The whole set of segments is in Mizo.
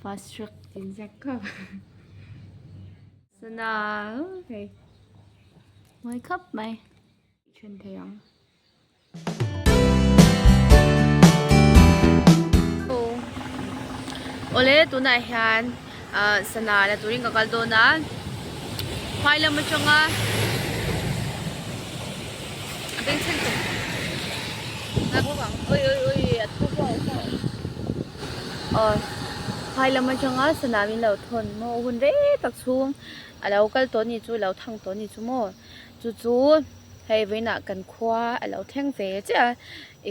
Fast track tih inziak kha Sana hei mawi khawp mai then thei ang. Awle tunah hian ah sana la turin ka kal dawn a phai lam atanga a bengchheng tawh aw phai lam atanga sana min lo thawn maw hun rei tak chhung a lo kal tawh a ni chu a lo thang tawh a ni chu maw chu chu hei vawiinah kan khua a lo thleng ve chiah a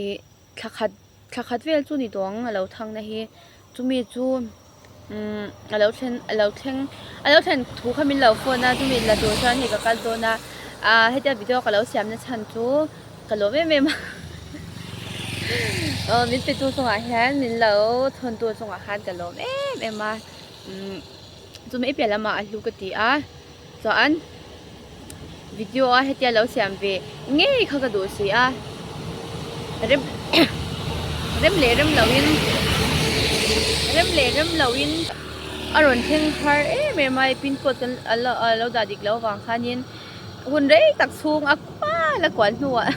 ih thla khat thla khat vel chu ni tawh ang a lo thang na hi chumi chu umm a lo thlen a lo thleng a lo thlen thu kha min lo phone a chumi la tur chuan hei ka kal dawn a ah hetia video ka lo siam na chhan chu ka lawm em em a aw min pe tu chungah hian min lo thawn tu chungah khan ka lawm em em a umm chumi piah lamah a hlu ka ti a chuan video a hetia lo siam ve ngei kha ka duh si a rem rem leh rem lo in rem leh rem lo in a rawn thleng har em em a pin code kan a lo dah dik loh avang khanin hun rei tak chhung a kual a kual hnuah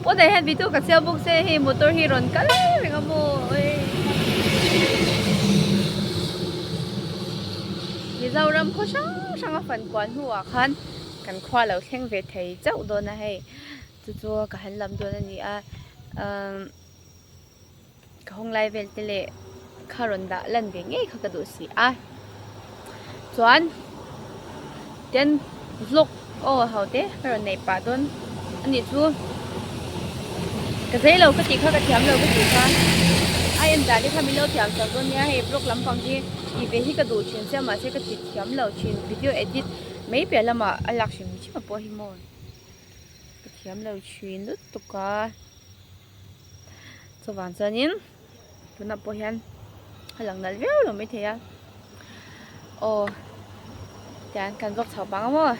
pawnah hian video ka chhiar bawk se hei motor hi rawn kal reng a maw Mizoram khaw hrang hrang a fan kual hnuah khan kan khua lo thleng ve thei chauh dawn a hei chu chu ka han lam dawn a ni a umm ka hawng lai vel te leh kha rawn dah lan ve ngei kha ka duh si a chuan ten vlog aw ho te ka rawn neih pah dawn a nih chu ka zei lo ka tih kha ka thiam lo ka tih kha a en dan te kha min lo thiam chak dawn nia hei vlog lampang hi tih ve hi ka duh thin sia mahse ka ti thiam lo thin video edit mai piah lamah a lak hrim hrim a pawh hi maw ka thiam lo thin lutuk a. Chuvang chuanin tunah pawh hian a lang nalh viau lo maithei a aw tian kan vlog chho pang a maw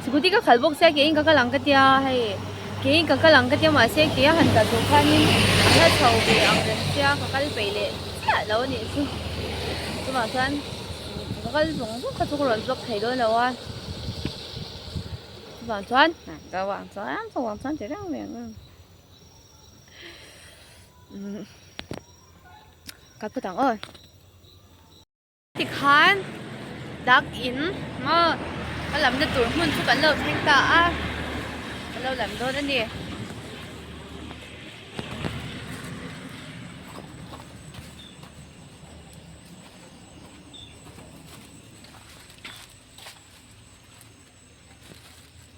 scooty ka khalh bawk sia keiin ka kal ang ka tia hei keiin ka kal ang ka tia mahse kei a han kal tur khanin a hla chho ve ang reng sia ka kal peih leh chiah lo a nih chu chuvang chuan ka kal vawng vawng kha chu ka rawn vlog thei dawn lo a. Chuvang chuan chuvang chuan chuvang chuan ti reng reng ang umm ka phut ang aw tikhan dak in maw ka lamna tur hmun chu kan lo thleng ta a kan lo lam dawn a ni.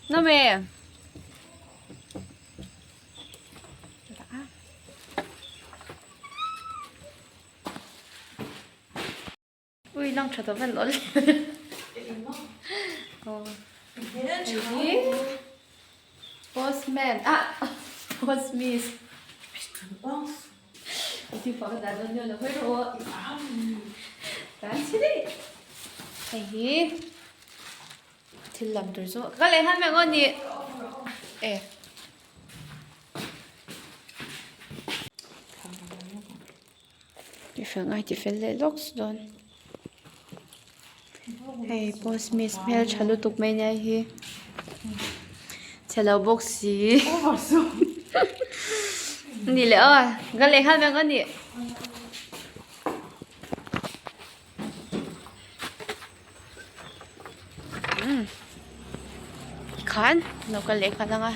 Nome. Ui lang tha tawh vel awl. Postman ah post miss. Hei hi thil lam tur chu ka leh han mek aw ni e tifel ngai tifel leh lawk dawn hei post miss hmeltha lutuk mai nia hi chhelo bawk si ni leh aw ka leh nghal mek aw ni. Khan lo kal leh nghal ang a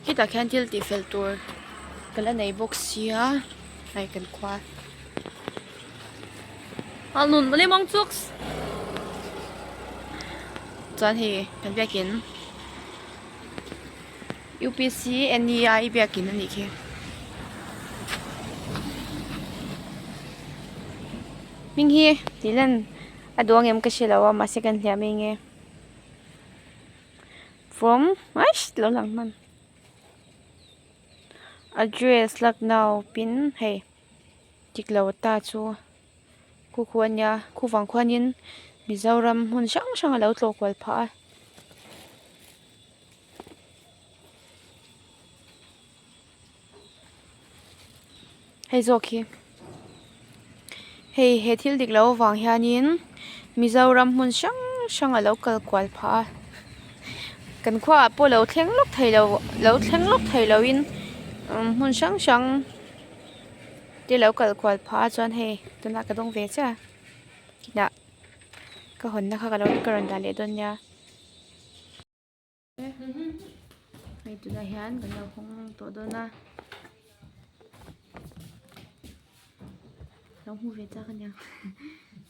hetah khian thil tih fel tur ka la nei bawk sia hei kan khua a nun mawle mawng chuk chuan hei kan biakin U P C N E I biakin a nih khi. Hming hi tih lan a duh ang em ka hre lo a mahse kan hliam eng nge from eish lo lang hman address lucknow pin hei dik lo ta chu khu khu a nia khu vang khuanin mizoram hmun hrang hrang a lo tlawh kual phah a. Hei zawk hi. Hei he thil dik loh avang hianin Mizoram hmun hrang hrang a lo kal kual phah a kan khuaah pawh lo thleng lawk thei lo lo thleng lawk thei loin hmun hrang hrang te lo kal kual phah a chuan hei tunah ka dawng ve chiah a kinah ka hawnna kha ka lo ka rawn dah leh dawn nia. Hei tunah hian kan lo hawng tawh dawn a lo hmu ve chak ania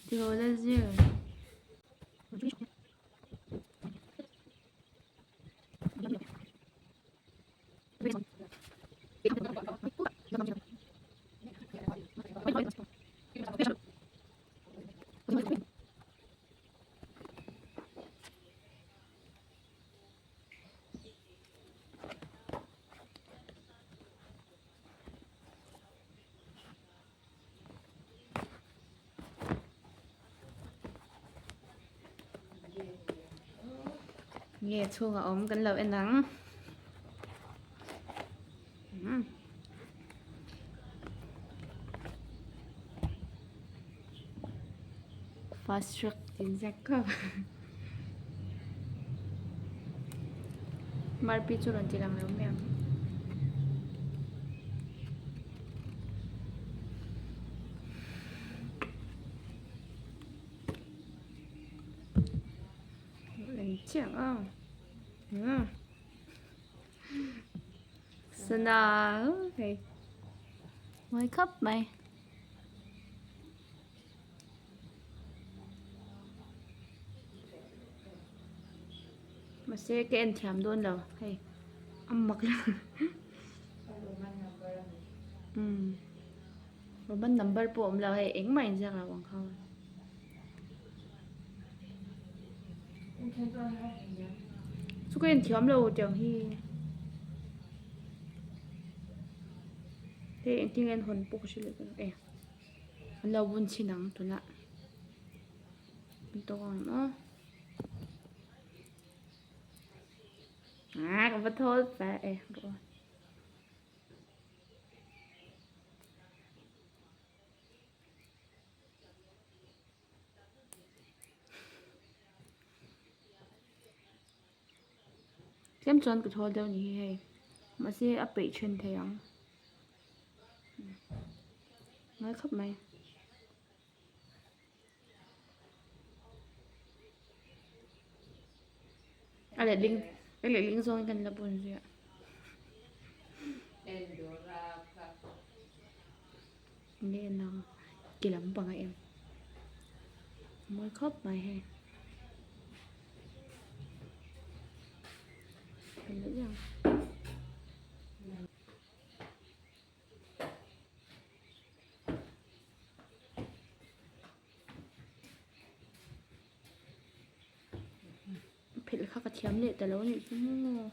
tiraw Lalzir. Nge chhungah awm kan lo en ang. Fast track tin zek kha. Marpi chu rawn ti lang lo mai ang. Eng chiang a. Sana hei. Mawi khawp mai. Mahse ka en thiam dawn lo hei a mak la umm Roman number pawh a awm lo hei engmah inziak lo ang kha chu ka en thiam lo tiang hi hei engtin nge an hawn pawh ka hre leh dawn lo e. An lo bun chhin ang tunah an tawk ang aw ah ka va thawl ta e rawh tlem chuan ka thawl deuh ni hi hei mahse a peih then thei ang. Ngai khawp mai. A letling a letling zawngin kan la bun zui a. Nge nang ki lampang a em. Mawi khawp mai hei. Phelh kha ka thiam leh ta lo anih chu maw.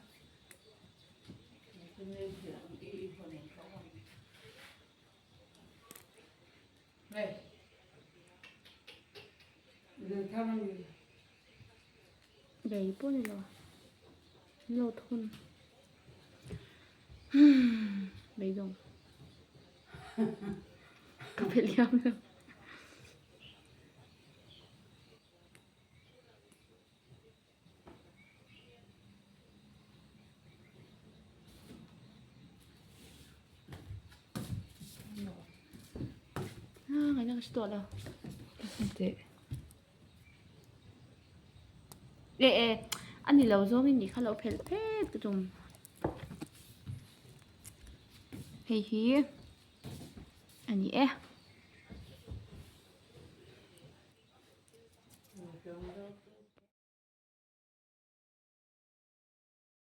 Rei pawh ni lo lo thun beidawng ka phelh hiam lo. Ah, ngaihna ka hre tawh lo. E e, a ni lo zawngin nih kha lo phelh phet ka tum. Hei hi a ni e.